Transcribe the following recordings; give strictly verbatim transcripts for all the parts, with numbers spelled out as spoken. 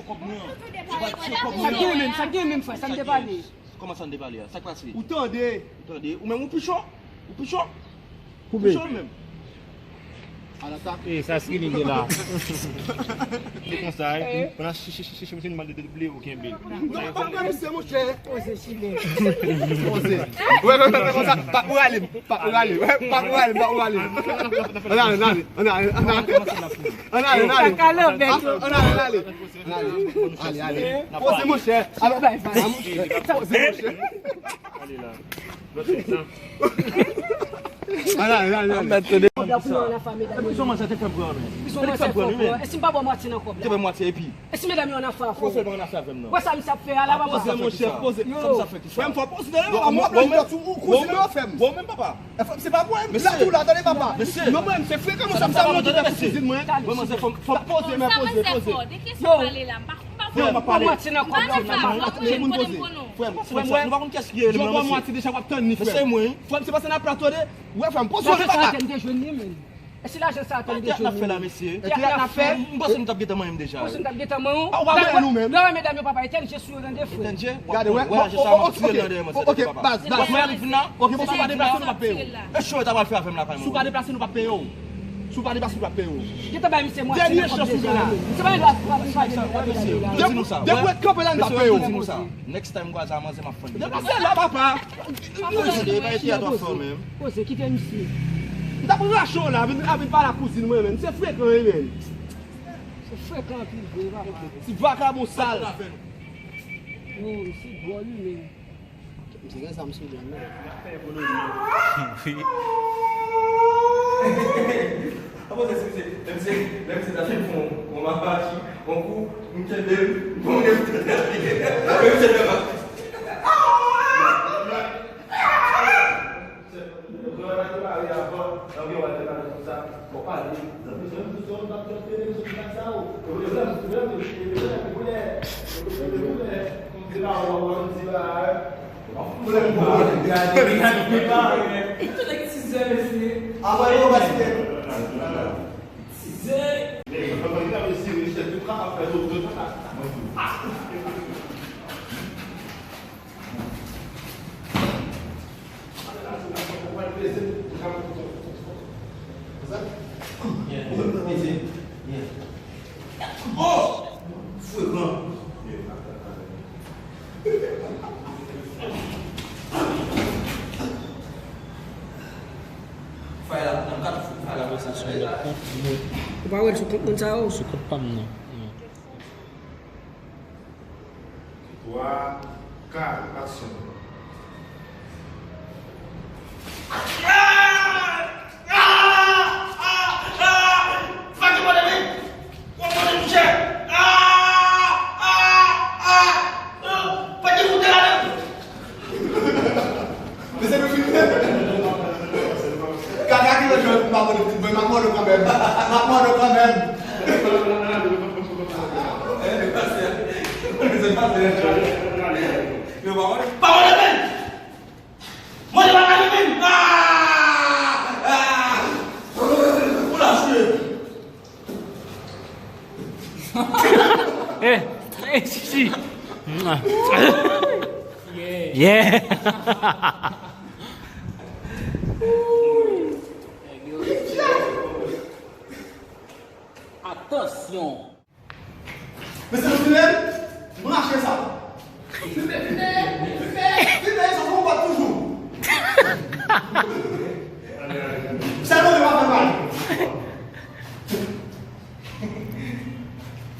Kòb mwen an. Ou pa tire kòb mwen an. Sa gen menm, sa gen menm, frè, sa m te pale. Kòman sa n te pale a? Sa k pase? Ou tande? Ou tande? Ou menm ou pichon? Ou pichon? Koube. Pichon menm. Alatak. E sa Skilly te la. Se konsa, e, pandan chèche, chèche, chèche, misye mande de bliye ou kenbe. Non, pa pran misye, monchè. Poze, Skilly. Poze. Wè, wè, wè, wè, konsa. Pa pou rale m. Pa pou rale m. Wè, pa pou rale m. Pa pou rale m. Ann ale, ann ale. Ann ale, ann ale. Ann ale, ann ale. Ann ale, ann ale. Ale, ale. Poze, monchè. Alo, bay, bay. Poze, monchè. Ale la. Lòt sèks la. Ale, ale, ale, ale. Mèt tande. Epi son manzè te fè m pran, men. Te fè m pran, wi, men. E si m pa ba w mwatye nan kòb la? Te fè m mwatye, epi. E si medam yo ann afè avè w? Poze, ann afè avè m, non. Wè sa misye ap fè a la, papa. Poze, monchè, poze. Sa misye ap fè ki sa? Frè m, fò poze, tande, papa. Mwen, mwen, mwen, mwen, papa. E, frè m, se pa pou M la tou la, tande papa. Mesye. Non, mwen, se frekan, mwen, sa m sa mwen, tande, mesye. Mwen, mwen, se fò, fò poze, men poze, poze. Sa manzè fò, de ki sa w pale la? M pa, m pa konprann. Frè m, m ap pale. M pa nan sa, m pa konprann, kote m konn ou. Frè m, frè m, frè m, nou pa konn kiyès ki rele m, mesye. Frè m, se paske n ap plat tande. Wè, frè m, poze w, papa. Sa te jwenn li, men. E si lajan sa a te jwenn li? Teyat n ap fè la, mesye. Teyat n ap fè? M panse nou t ap gentan manyen m deja. Panse nou t ap gentan manyen w? A, ou pa manyen nou menm. Nan medam yo, papa, etèn je sou yo tande, frè. Etèn je? Gade, wè, wè, je sa, mwen tire nan dèyè mwen, ok, papa. Baz, baz. Mwen vin la. Ok, bon, si w pa deplase, nou p ap peye w. E cho yo ta pral fè avè m lakay mwen. Si w pa deplase, nou p ap peye w. Si w pa deplase, nou p ap peye w. Gentan bay misye mwatye nan kòb deja. Dènye chans ou gen la. Misye pa gen dwa pran sa deja. Depi w ret kanpe la, n t ap peye w. Next time, m kwaze a manzè, m ap fann. Depase la, papa. Poze, pa ete a twa fò menm. Poze, kite misye. M t ap rache w la, vin, a vin pale ak kouzin mwen, menm. Se frekan, wi, menm. Se frekan anpil vre, papa. Ti vakabon sal. Oh, misye dwòl, wi, menm. Misye gen zam sou li, menm. Wi. Apo se, se, se, menm se, menm se ta fin fon, on mapachi, on kou, m kenbe l, bon, menm se, menm se, Ou pa wè l sou kont moun sa yo? Sou kont pa m, non. Non. Twa, kat, aksyon. Mesye, nou fin. Kaka ki lòt jwè m pa mòde pitit mwen, m ap mòde w kanmenm. M ap mòde w kanmenm. Yo, pa mòde, pa mòde menm. Mòde pa gade menm. Ah! Ah! Ou la jwe. Eh, eh, si, si. Yeah. Atansyon. Mesye, nou file, nou rache sa. File, file, file, file, sa fè yon bòt toujou. Sèlman yo pa fè mal.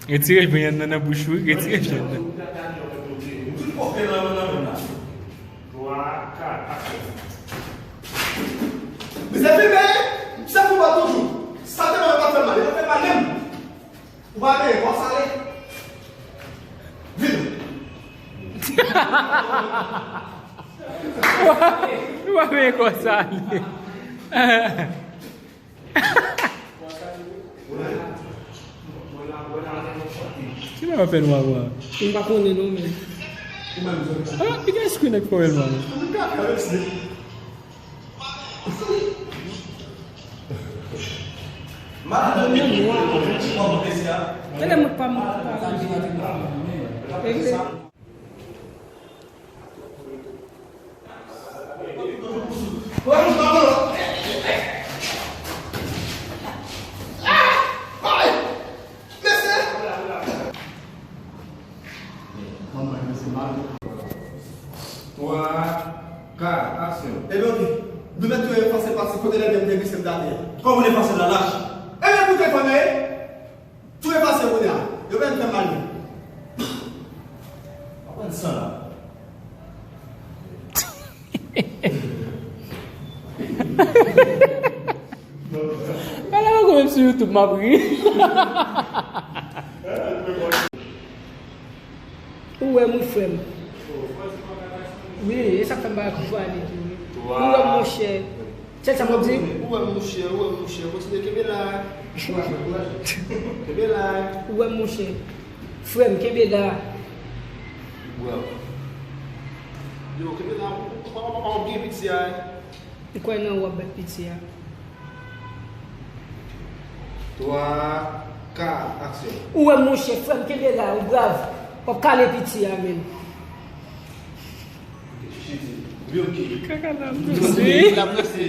Retire vyann nan nan bouch ou, retire vyann nan. Tout kote nan, nan, nan, nan. Twa, kat, aksyon. Mesye, file, sa fè yon bòt toujou. Sa tèlman yo pa fè mal, yo pa fè mal menm. Ou pa peye, w ap sale. Vin. Ou pa peye, w ap sale. Ki bagay w ap fè nwa, bwa? M pa konnen non, men. Ah, li gen screen ak fòyèl, man. Tande mwen pa mwen. Twa, kat, aksyon. Ebyen, ok. Nou mèt tou efase pati kote nèg yo te glise m atè a. Kòman nou efase l la, lach? Ebyen, pou tèt fanm nan ye. Tou efase kounye a. Yo pa fè mal. Pa pran san la. Ala mwen konn sou YouTube, m ap ri. Ou wè m wi, frè m. Wi, e sa k fè m pa konprann li tou, wi. Ou wè m, monchè. Tchèk sa m ap di? Ou wè m, monchè, ou wè m, monchè. Kontinye kenbe la. Kouraj, kouraj. Kenbe la. Ou wè m, monchè. Frè m, kenbe la. Yo, kenbe la. Ou, ou, ou, ou, ou gen piti a. M kwè nan ou ap bat piti a. Twa, kat, aksyon. Ou wè, monchè, frè m, kenbe la, ou brav. W ap kale piti a, menm. Kaka la prese. La prese.